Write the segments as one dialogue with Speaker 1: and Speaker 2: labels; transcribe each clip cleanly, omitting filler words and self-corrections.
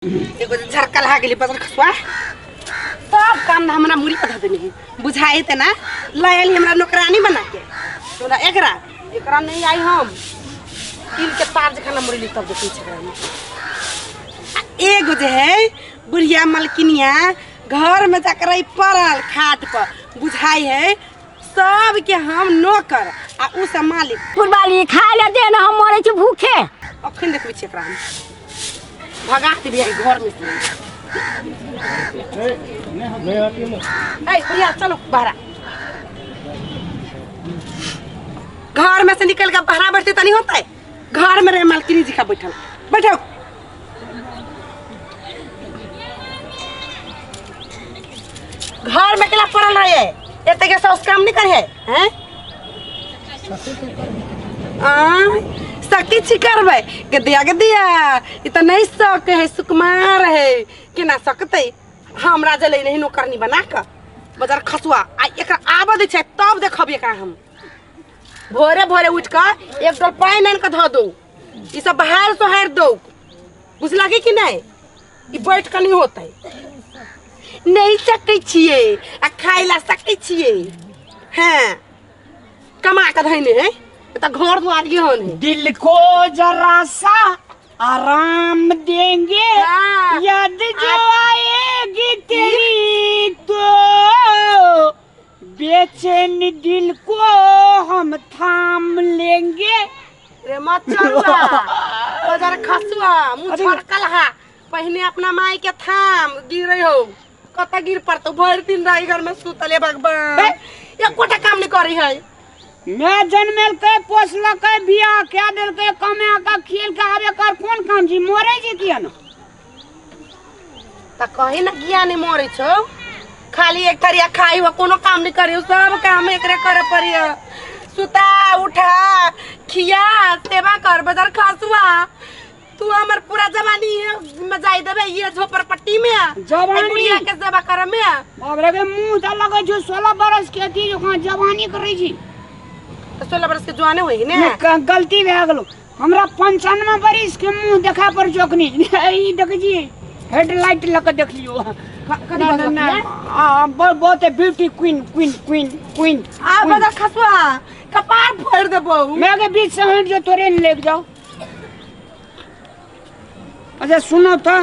Speaker 1: एगो झरका लगा गेली बदल खसुआ सब काम हमरा मुड़ी पर धऽ देने है बुझाई ते ना लय आली हमरा नौकरानी बना के हमरा एकरा एकरा नहीं आई हम तिल के तार जखन मुड़ी ली तब देखै छै एकरा में। आ एगो जे है बुढ़िया मलकिनिया घर में जाकर रही पड़ल खाट पर बुझाई है सबके हम नौकर आ उ सब मालिक।
Speaker 2: पुरबाली खाय ले दे ना, हम मरे छी भूखे।
Speaker 1: अखन देखबै छी एकरा हम भगा देबै एहि घर में से। ए बुढ़िया चलो बाहर, घर में से निकल के बाहर बैठते तनी होता है। घर में रहे मालकिनी जी का बैठल बैठो। घर में केला पड़ल रहे एते के साउस काम नहीं करे हैं? आ सकी छी करबै गदिया गदिया ई त नहीं सक है, सुकुमार है केना सकतै। हमरा जलै नहीं नौकरनी बना क बाजार खसुआ आ एकरा आबऽ दै छै तब देखब एकरा हम। भोरे भोरे उठ क एक डोल पानि आनि क धऽ दू, ई सब बहार सोहार दू, बुझलही कि नहीं? ई बैठ क नहीं होतै, नहीं सकै छियै आ खाइ ला सकै छियै। हाँ कमा क धैने है त घर द्वार गेहन है।
Speaker 3: दिल को जरा सा आराम देंगे,
Speaker 1: हाँ।
Speaker 3: याद जो आएगी तेरी तो बेचैन दिल को हम थाम लेंगे।
Speaker 1: रे मचरुआ बाजार खसुआ मुँह छड़कल हा, पहिने अपना माई के थाम गिरे हो कत गिर पड़तो, भरि दिन रही घर में सुतले भगवान एकोटा काम नहीं करी है।
Speaker 3: मैं जन्मेल के पोसलक के बियाह के देल के कमा के खेल के आबे कर कोन काम छी मरे छी किया न?
Speaker 1: त कही न किया नहीं मरे छौ, खाली एक थरिया खाई हो कोनो काम नहीं करी, सब काम एकरे करे पड़ी, सुता उठा खिया सेवा कर बाजार खसुआ। तू हमर पूरा जवानी में जाई देबे ये झोपड़पट्टी में,
Speaker 3: जवानी?
Speaker 1: बुढ़िया के सेवा करे में।
Speaker 3: बाप रे बे, मुंह त लगै छौ 16 बरस के थी जो जवानी करै छी।
Speaker 1: त 16 बरस के जवाने होई ने?
Speaker 3: ने, गलती भए गेलो, हमरा 95 बरिस के मुंह देखा पर चौकनी। ई देखै छी हेडलाइट लऽ के देख लियो।
Speaker 1: कथी
Speaker 3: ना, ना,
Speaker 1: बजलक
Speaker 3: ना,
Speaker 1: ये?
Speaker 3: आ, बहुत beauty queen queen queen queen.
Speaker 1: आ बदल खसुआ कपार फोड़ देबौ।
Speaker 3: मैं के बीच से हट जो तोरे ने लेके जाओ। अच्छा सुनो तो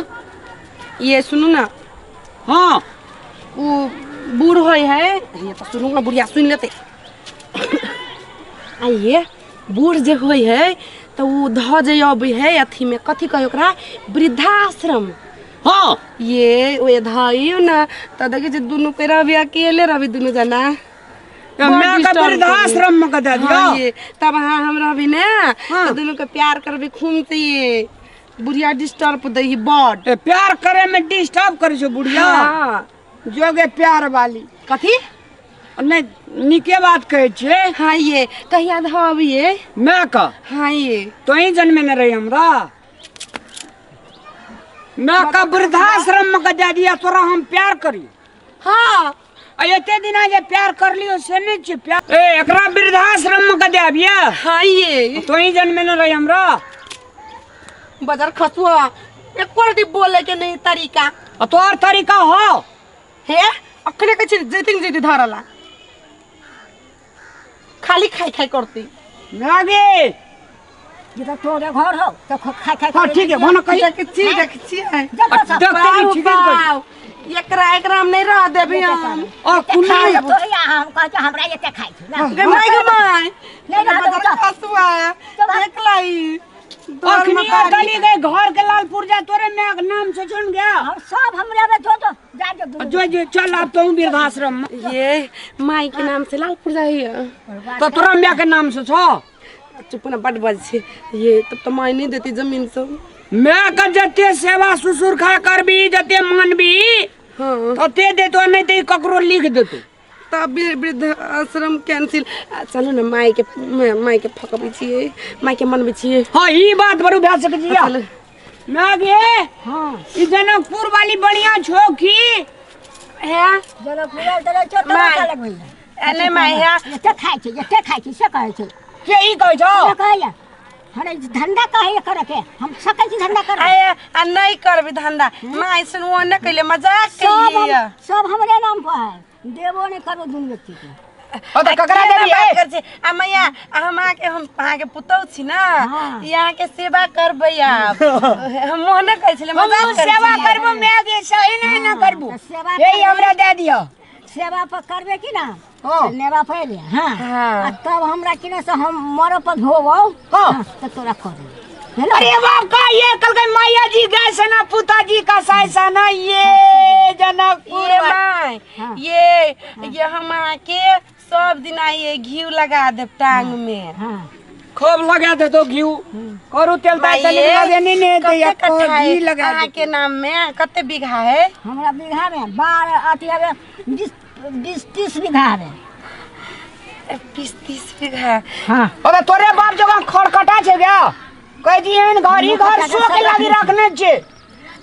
Speaker 1: ये सुनू ना।
Speaker 3: हाँ।
Speaker 1: उ बूढ़ होय है ये तो सुनू ना, बुढ़िया सुन लेते। आ ये बूढ़ जे होय है तो उ ध जे अबै है अथी में कथी कहे ओकरा वृद्धाश्रम।
Speaker 3: हाँ।
Speaker 1: ये ओए धइयो ना त देखै छी दुनू के रहबी अकेले रहबी दुनू जना।
Speaker 3: मैं
Speaker 1: बड़
Speaker 3: का
Speaker 1: डिस्टर्ब
Speaker 3: वृद्धाश्रम में कह दियो।
Speaker 1: हाँ, ये तब हाँ हम रहबी ना,
Speaker 3: हाँ।
Speaker 1: तो दुनू के प्यार करबी खूब से। ये बुढ़िया डिस्टर्ब दही बड।
Speaker 3: ए, प्यार करे में डिस्टर्ब करे छो बुढ़िया।
Speaker 1: हाँ।
Speaker 3: जोगे प्यार वाली।
Speaker 1: कथी?
Speaker 3: नहीं निके बात कहै छियै।
Speaker 1: हाँ ये कहिया धब ये?
Speaker 3: मैं का?
Speaker 1: हाँ ये।
Speaker 3: तो ही जन्मे न रही हमरा। मैं का वृद्धाश्रम में का दे दिया तोरा हम प्यार करी।
Speaker 1: हाँ।
Speaker 3: आ एते दिना जे प्यार कर लियो से नहीं छी प्यार। ए एकरा वृद्धाश्रम में का दे आबिया।
Speaker 1: हाँ ये।
Speaker 3: तो ही जन्मे न रही हमरा।
Speaker 1: बजार खसुआ एको रति बोले के नहीं तरीका।
Speaker 3: आ तोर तरीका हो।
Speaker 1: हे अखने कहै छी जैतिन जैती धरला खाली खाई खाई करती।
Speaker 3: नागे
Speaker 2: ये तो तोरे घर हो तो खाई खाई
Speaker 3: हाँ, ठीक है, भाना कही।
Speaker 1: देख छी, देख छी।
Speaker 2: जब
Speaker 3: आ,
Speaker 2: सब
Speaker 3: देखते नहीं, ठीक है,
Speaker 1: बाप,
Speaker 3: कही।
Speaker 1: बाप। एकरा एकरा हम नहीं रह देबी हम।
Speaker 3: और कुल्ली
Speaker 2: खाई तो या हम कहै छी हमरा एते खाई छी ना।
Speaker 1: गे my गे my.
Speaker 2: नहीं रह देबी तो।
Speaker 1: खसुआ,
Speaker 2: चल।
Speaker 1: देख लाई। तोर
Speaker 3: अखनी
Speaker 1: मकारी।
Speaker 3: डली गई घर के लाल पुर्जा तोरे मैं नाम से चुन गया।
Speaker 2: हम सब हमरा में जो जो जा जो दुनू।
Speaker 3: जो जो चल आप तो वृद्धाश्रम में।
Speaker 1: ये माई के नाम से लाल पुर्जा है।
Speaker 3: तो तोरा माय के नाम से छो।
Speaker 1: चुप ना बड बज छे ये, तब तो माई नहीं देती जमीन से।
Speaker 3: मैं का जते सेवा ससुर खा करबी जते मानबी
Speaker 1: हाँ।
Speaker 3: तते देतो, नहीं तो ककरो लिख देतो।
Speaker 1: तब वृद्ध आश्रम कैंसिल। चलू ना माई के, माई के फकबै छियै, माई के मनबै छियै।
Speaker 3: हाँ ई बात बरू भए सकै छी।
Speaker 1: चलू।
Speaker 3: मैं गे
Speaker 2: हाँ।
Speaker 3: ई जनकपुर वाली बढ़िया छो की?
Speaker 1: है?
Speaker 2: जनकपुर वाली तो छो, तो
Speaker 1: माई।
Speaker 2: लगबै है।
Speaker 1: एने माई है।
Speaker 2: एते खाइ छै, एते खाइ छै, से कहै छै।
Speaker 3: के ई कहै छौ?
Speaker 2: से कहैया। हरे धंधा काहे करे के हम सकै छी धंधा करे
Speaker 1: आए आ नहीं करबी धंधा माय सुन वो न कइले मजाक
Speaker 2: सब
Speaker 1: कइली
Speaker 2: सब हमरे नाम पर है देबो नहीं करो दुनू व्यक्ति के
Speaker 3: ओ तऽ ककरा देबी
Speaker 1: बात
Speaker 3: ए?
Speaker 1: कर छी आ मैया आ हम अहाँके हम अहाँके पुतहु छी ना
Speaker 2: हाँ।
Speaker 1: ई अहाँके सेवा करबै आब हम मोह नहि कहै छलै मजाक
Speaker 3: हम
Speaker 1: करै
Speaker 3: सेवा
Speaker 1: छलियै।
Speaker 3: करबो my गे सही नहीं ना करबो
Speaker 2: तऽ सेवा
Speaker 3: यही
Speaker 2: करबै।
Speaker 3: हमरा दे दियो
Speaker 2: सेवा पर करबे की ना
Speaker 3: हाँ।
Speaker 2: तऽ नेबा फैले हाँ
Speaker 1: हाँ।
Speaker 2: आ तब हमरा की ना से हम मरो पर धोबो
Speaker 3: हाँ।
Speaker 2: तऽ तोरा कर देबो हेलो
Speaker 3: अरे बाप का ये कल के माया जी गए सना पुता जी का साय सना ये जनकपुर
Speaker 1: ये माय
Speaker 2: हाँ।
Speaker 1: ये हम अहाँके सब दिन ये घी लगा देब टांग में
Speaker 2: हाँ
Speaker 3: खूब लगा दे तो घी करू तेल
Speaker 1: माय,
Speaker 3: ताल
Speaker 1: ये
Speaker 3: लगे नहीं नहीं तो या
Speaker 1: कते कट्ठा है
Speaker 3: घी लगा दे
Speaker 1: अहाँके नाम में कते बीघा है
Speaker 2: हमरा बीघा में बारह अथी हवे 20 20 30 बीघा हवे
Speaker 1: 20-30 बीघा।
Speaker 2: हाँ
Speaker 3: अबे तोरे बाप जगह खड़खटा छे गया कह दी एहन घर ही घर सो के लागी रखने छे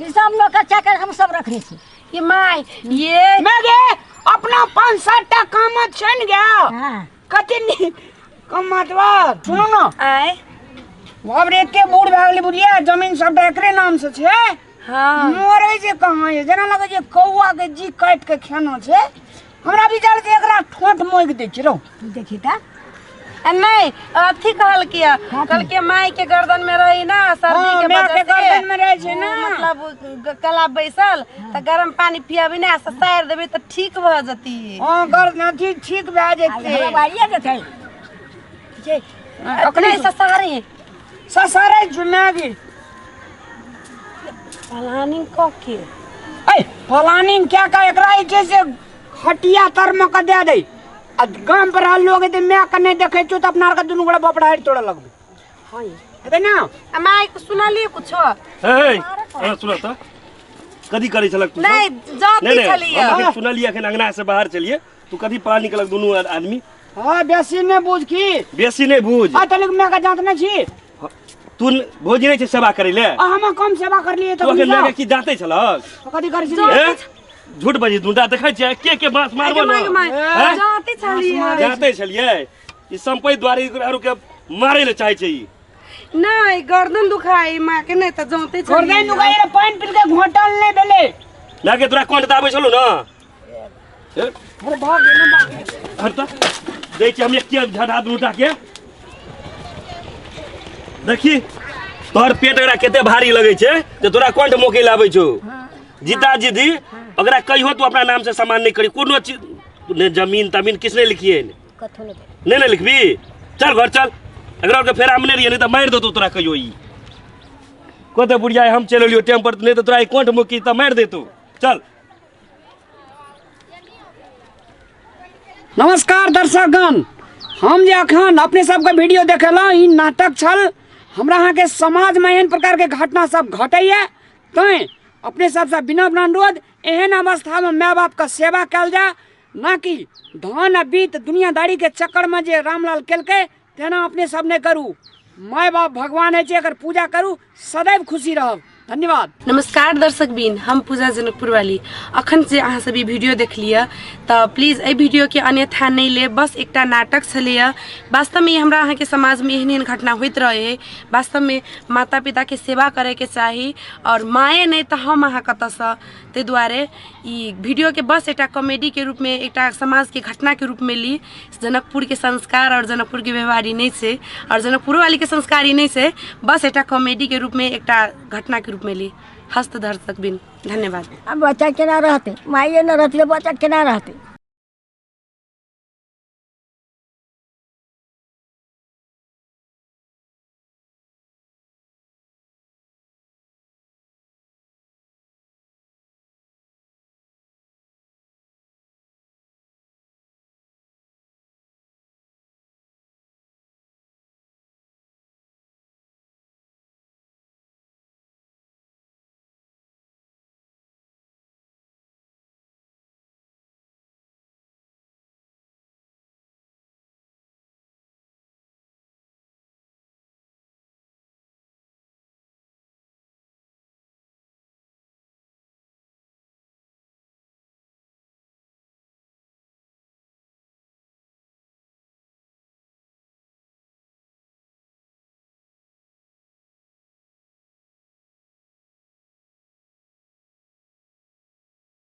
Speaker 2: ई सब नौकर चाकर हम सब रखने छी
Speaker 1: ये माय ये
Speaker 3: मैं गे अपना 5-7 टा काम छै ने गया
Speaker 2: हाँ
Speaker 3: कते नी कम मतवा सुनो ना
Speaker 1: आय
Speaker 3: बाप रे एते बूढ़ भए गेलै बुझलियै जमीन सबटा एकरे नाम से छै
Speaker 1: हाँ
Speaker 3: मरे जे कहाँ ये जेना लगे जे कौआ के जी काटि के खेना छै हमरा विचार से एकरा ठोंठ मोकि दै छै रौ
Speaker 2: देखी तऽ
Speaker 1: आ नहीं अथी कहल किया कहल के माई के गर्दन में रही ना सर्दी
Speaker 3: हाँ,
Speaker 1: के
Speaker 3: माय
Speaker 1: वजह
Speaker 3: के
Speaker 1: से
Speaker 3: गर्दन में रहै छै ना।
Speaker 1: उ मतलब गला बैसल तऽ गरम पानी पियाबी ना ससारि देबै तऽ ठीक भऽ जती।
Speaker 3: हाँ गर्दन अथी ठीक भए
Speaker 2: हमरा
Speaker 3: जेतै।
Speaker 2: बारिए जेतै जे
Speaker 3: अखने
Speaker 1: नहीं ससारे
Speaker 3: ससारे जुनागी
Speaker 1: प्लानिंग कऽ के
Speaker 3: ऐ प्लानिंग क्या का एकरा जे छै से खटिया तर में के दे दे आ गाम पर रहल लोग हेतै my के नहि देखै छौ तऽ अपना आरके दुनू गोड़ा बपड़ाहटि तोड़ऽ लगबै।
Speaker 1: हाँ
Speaker 3: हेतै ना।
Speaker 1: आ माई के सुनलिए कुछो?
Speaker 4: हे हे सुन तऽ कथी करै छलक तू सब?
Speaker 1: नहीं जाती
Speaker 4: नहीं नहीं
Speaker 1: छलिए।
Speaker 4: हम अखन सुनलियै अखन अंगना से बाहर चलिए तू कथी प्लानिंग केलक दुनू आदमी?
Speaker 3: हाँ बेसी नहि बुझ की।
Speaker 4: बेसी नहि बुझ।
Speaker 3: आ तनिक my के जाँत नहि छी।
Speaker 4: तू भौजी नहि छै सेवा करै ले?
Speaker 3: आ हम कम सेवा करलियै
Speaker 4: तू
Speaker 3: तऽ
Speaker 4: अखन माय के की जाँते छलक?
Speaker 3: कथी करै छलियै?
Speaker 4: हे झूठ बजी दूटा देखै छियै के के बांस मारबो
Speaker 1: माय
Speaker 4: न
Speaker 1: माय
Speaker 4: हैं?
Speaker 1: जाती छलिए।
Speaker 4: जाँते छलियै ई संपैत द्वारे आरू के मारै ले चाहै छै ई।
Speaker 1: नहीं गर्दन दुखाई माँ के नहीं तऽ जाते छलिए।
Speaker 3: गर्दन दुखाइ रे पानि पी के घोटल नहि भेलै।
Speaker 4: माय के तोरा कोन दाबै छलौ न?
Speaker 3: अरे भाग गेलै भाग।
Speaker 4: हट तऽ दै छी हम एक झटा दूटा के देखी तोहर पेट एकरा कते भारी लगै छै जे तोरा कंठ मोकै लाबै छौ। जीता जीदी ओकरा कहियो तू अपना नाम से सामान नहीं करी कोनो चीज ने जमीन तमीन किछु नहीं लिखिए
Speaker 2: कथो नहीं
Speaker 4: नहीं नहीं लिखबी चल घर चल एकरा के फेरा में नहीं रहिए नहीं तऽ मारि देतौ तोरा कहियो ई कहते बुढ़िया हम चलि एलियो टाइम पर नहीं तऽ तोरा ई कंठ मुकी तऽ मारि देतौ चल।
Speaker 3: नमस्कार दर्शकगण, हम जे अखन अपने सबके वीडियो देखेलहुँ ई नाटक छल। हमरा अहाँके समाजमे एहन प्रकारके घटना सब घटैए तैँ अपने सबसँ विनम्र अनुरोध एहन अवस्थामे माय बापके सेवा कयल जाय, ना कि धन आ वित्त दुनियादारीके चक्करमे जे रामलाल केलकै तेना अपने सब नहि करू। माय बाप भगवान होइ छै, एकर पूजा करू, सदैव खुशी रहब। धन्यवाद।
Speaker 1: नमस्कार दर्शक बिन, हम पूजा जनकपुर वाली। अखन जे अहाँ सब ई वीडियो देख लिअ तऽ प्लीज एहि वीडियो के अन्यथा नहि लेब, बस एकटा नाटक छलैए। वास्तवमे ई हमरा अहाँके समाजमे एहन एहन घटना होइत रहै है। वास्तवमे माता पिताके सेवा करैके चाही आओर माये नहि तऽ हम अहाँ कतऽसँ, ताहि दुआरे ई वीडियोके बस एकटा कॉमेडीके रूपमे एकटा समाजके घटनाके रूपमे ली। जनकपुरके संस्कार आओर जनकपुरके व्यवहार ई नहि छै आओर जनकपुरोवालीके संस्कार ई नहि छै, बस एकटा कॉमेडीके रूपमे एकटा घटनाके रूपमे ली। हस्त दर्शक बिन धन्यवाद।
Speaker 2: अब बच्चा केना रहतै? माइए न रहतै तऽ बच्चा केना रहतै?